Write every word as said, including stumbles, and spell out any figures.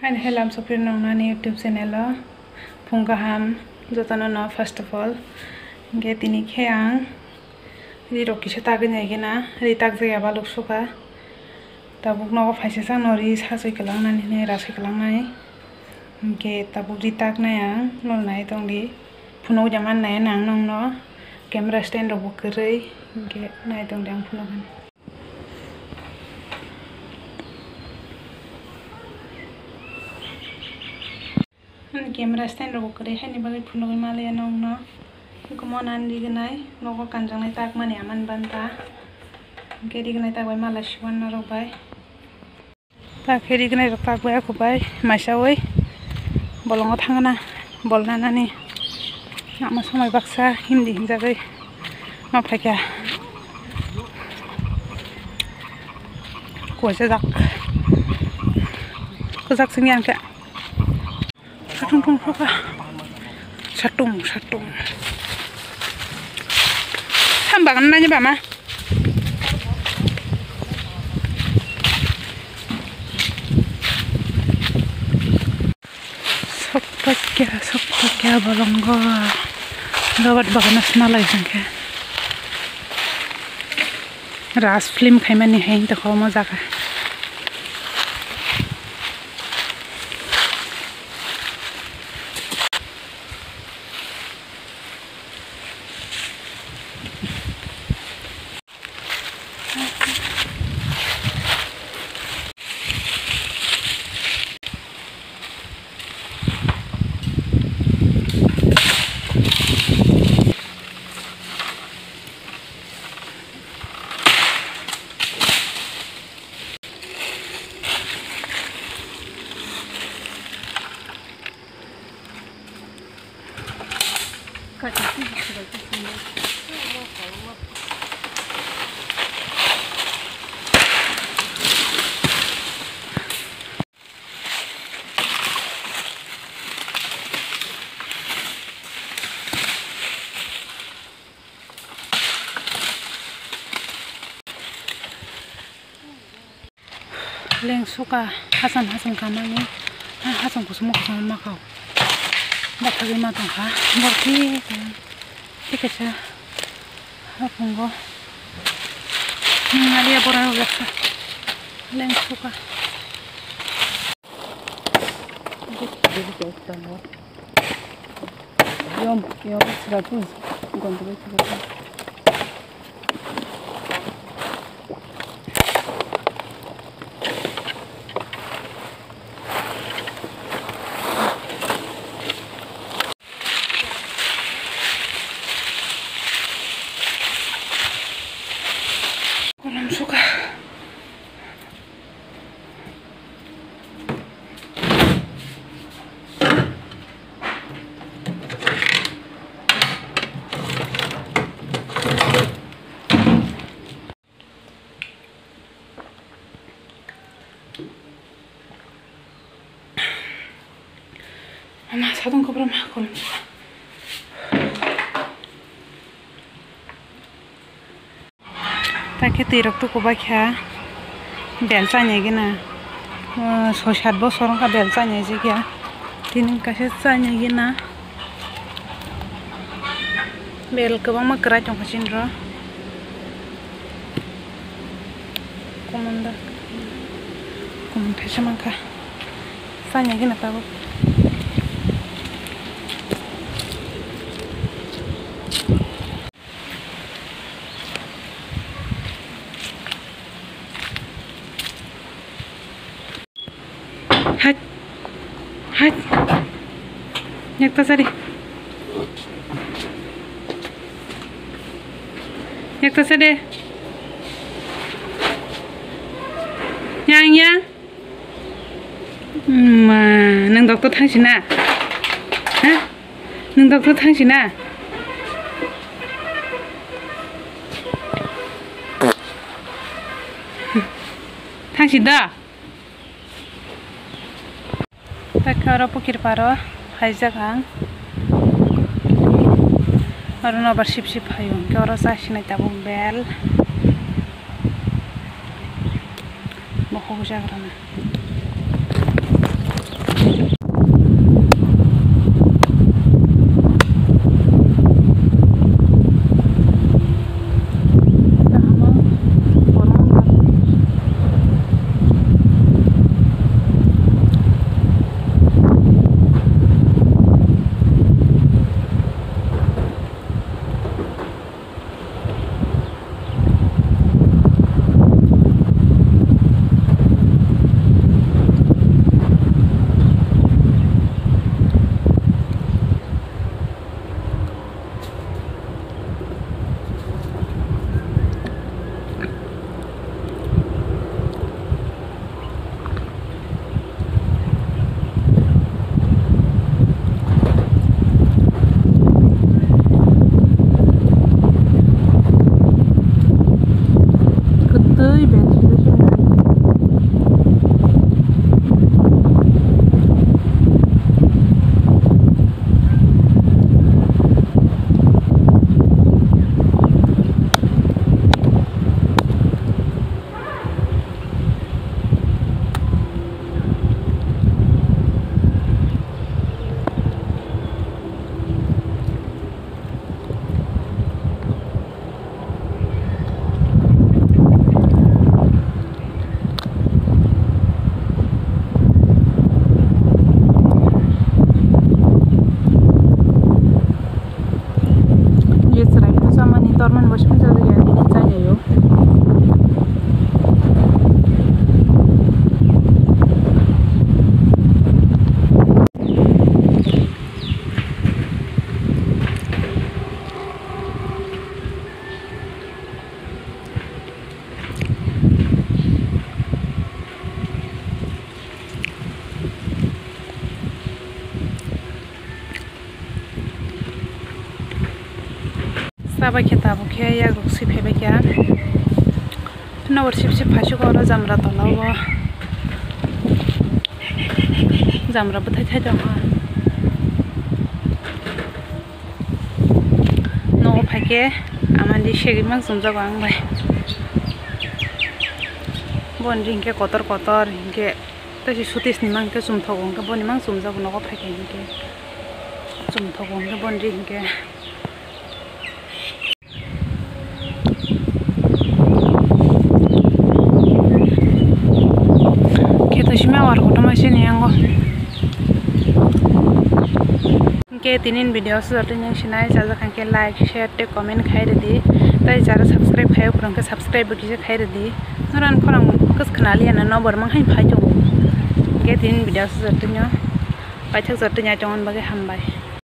Haino hai lam sopri nong nani YouTube channel o phung kaham jotono no first of all. Hingke tini khe ang ri rok kisa tagwi nai gina, ri tak jaya baluk suka. Tabuk nogo phaisa chang no ri sachoi kwlang nani hinui rasoi kwlang nai. Hingke tabuk ri tak nai ang nol nai tong di. Phunuk ja man nai nang nong no camera stand rok bo kwrwi hingke nai tong di ang phunuk. Ani camera stand rok kwrwi haini bagwi phunugwi maliya nokno. Eko mo nan rignai nogo kanjaknai tak mani aman banta. Hingke rignai tak bai mala siwan norok bai. Tak khe rignai rok tak bai ako bai maisawi bolongo thangna bolna nani. Ama somoi baksa hindi hinjagwi ma phaikha. Kuaijak. Kwchak singya hwnkhe. Satung tung sokha. Satung, satung. Ham bagan nani bama. Sokpakya, sokpakya bolongo. Rabat bagana swnalai hwnkhe. Ras film khaimani hai tongkha omo jaga. Lengsuka hacham hacham kamani, ha-, hacham kuchukma kuchukma makao. Bathagwi ma tongkha, borok thik, thik kaisa hapungo. Naliya borok rok jaksa lengsuka. Yom, yom, seratus. Gonda bai seratus. Kolom suka. Ama sadong kobra ma kolom. Takhe twi rok tuku bai kha bel chani gina. Soi sat bosor wngkha bel chani jikya. Tini kaisa chani gina. Bel kwbangma kwrai tongkha chini ro. Komon da. Komon thaisa mankha. Chani gina tabuk. Hait. Hait. Yak ta sari. Yak ta sari. Yang, yang. Ma, nang doctor thangsi na? Ha? Nang doctor thangsi na? Thangsi da? Takhe oro pukir paro phaijak ang. Oro nobar sip sip phaio, hwnkhe oro chasinai tabuk bel. Bokhok jagrana. Tabai khe tabuk khe yak rok swi phaibai kha. Nokbar sip sip phaisuk oro jamra tola o. Jamra bwthai thai tongkha. Nogo phaikhe amani segwi mang chumjago ang bai. Boni ri hinkhe kotor kotor hinkhe tei se sutis ni mang khe chumthogo hinkhe boni mang chumjago nogo phaikhe hinkhe chumthogo hinkhe boni ri hinkhe. Khe to simi awar kotorma sini yango. Hinkhe tinin video se joto nang sinai chajak hinkhe like, share tei comment khai rwdi. Tei jara subscribe khai o phuru hinkhe subscribe bo kisa khai rwdi. Noran khorang kwchwkna liya na nokbar mang hai phai tongo. Hinkhe tinin video se joto no paithak joto nai tongmani bagwi hambai.